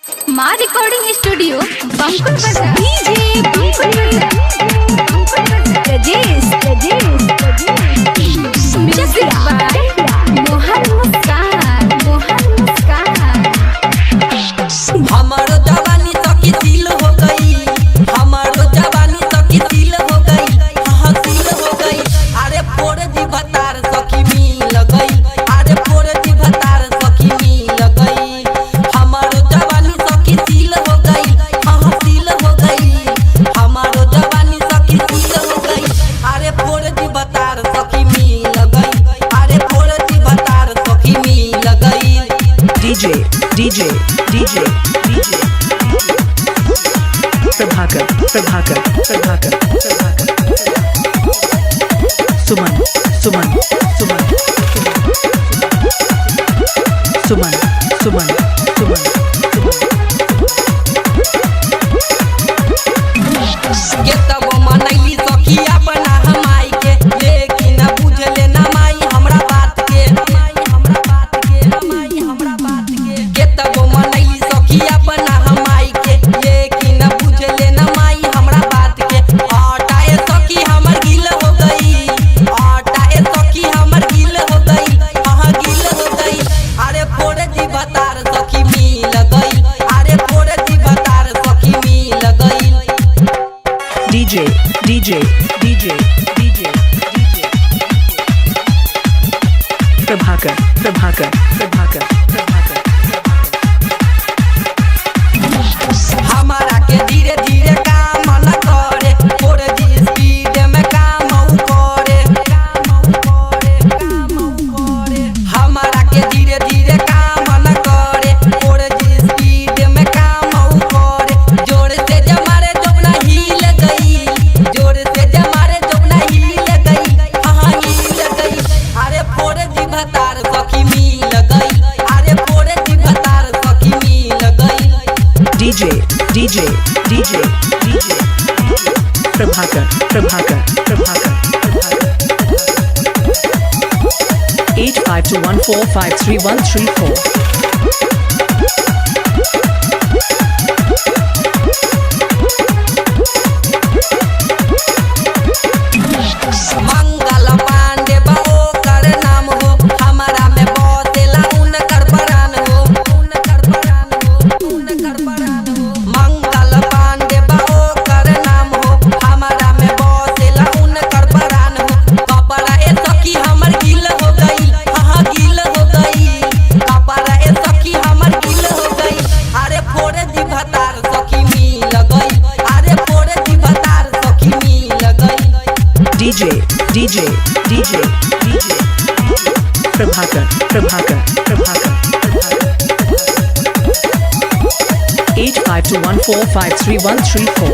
माँ recording studio बंकुल बाजार। DJ बंकुल बाजार, बंकुल बाजार। राजेश, राजेश, राजेश। म्यूजिक बाय मोहन मुस्कान, मोहन मुस्कान। हमारो जवानी सखी दिल हो गई, हमारो जवानी सखी दिल हो गई, हाँ दिल हो गई। अरे फोर जी भतार सखी मिल गई, अरे फोर जी भतार सखी मिल गई। हमारो जवानी सखी दिल हो गई, हाँ दिल हो गई। हमारो जवानी सखी दिल हो गई, अरे फोर जी भतार सखी मिल गई, अरे फोर जी भतार सखी मिल गई। DJ, DJ, DJ, DJ. Prabhakar, Prabhakar, Prabhakar, Prabhakar. Suman, Suman, Suman, Suman, Suman, Suman, Suman. के तब मनैली सखी अपना हमाई के, लेकिन बुझले ना माई हमरा बात के, माई हमरा बात के, माई हमरा बात के। के तब मनैली सखी अपना हमाई के, लेकिन बुझले ना माई हमरा बात के। आटा ए सखी हमर गिल हो गई, आटा ए सखी हमर गिल हो गई, हाँ गिल हो गई। अरे फोड़ जी भतार सखी मिल गई, अरे फोड़ जी भतार सखी मिल गई। DJ, DJ, DJ, DJ, DJ. Prabhakar, Prabhakar, Prabhakar, Prabhakar. हमारा के धीरे धीरे काम न करे, फोर जी स्पीड में काम उ करे, काम उ करे, काम उ करे। हमारा के धीरे धीरे काम न करे, फोर जी स्पीड में काम उ करे। जोर से जमारे जोबना हिल गई, जोर से जमारे जोबना हिल गई, हाँ हिल गई। अरे फोर जी भतार सखी मिल गई, अरे फोर जी भतार सखी मिल गई। DJ, DJ, DJ, DJ. Prabhakar, Prabhakar, Prabhakar, Prabhakar. 8521453134. Mangal Pandey बाओ कर नाम हो, हमारा में बसेला उनकर परान हो, उनकर परान हो, उनकर परान हो। मंगल पांडे बाओ कर नाम हो, हमारा में बसेला उनकर परान हो। कपड़ा ए सखी हमर गिल हो गई, हाँ गिल हो गई। कपड़ा ए सखी हमर गिल हो गई, अरे फोड़ जी भतार सखी मिल गई, अरे फोड़ जी भतार सखी मिल गई। DJ, DJ, DJ, DJ. Prabhakar, Prabhakar, Prabhakar, Prabhakar. 8521453134.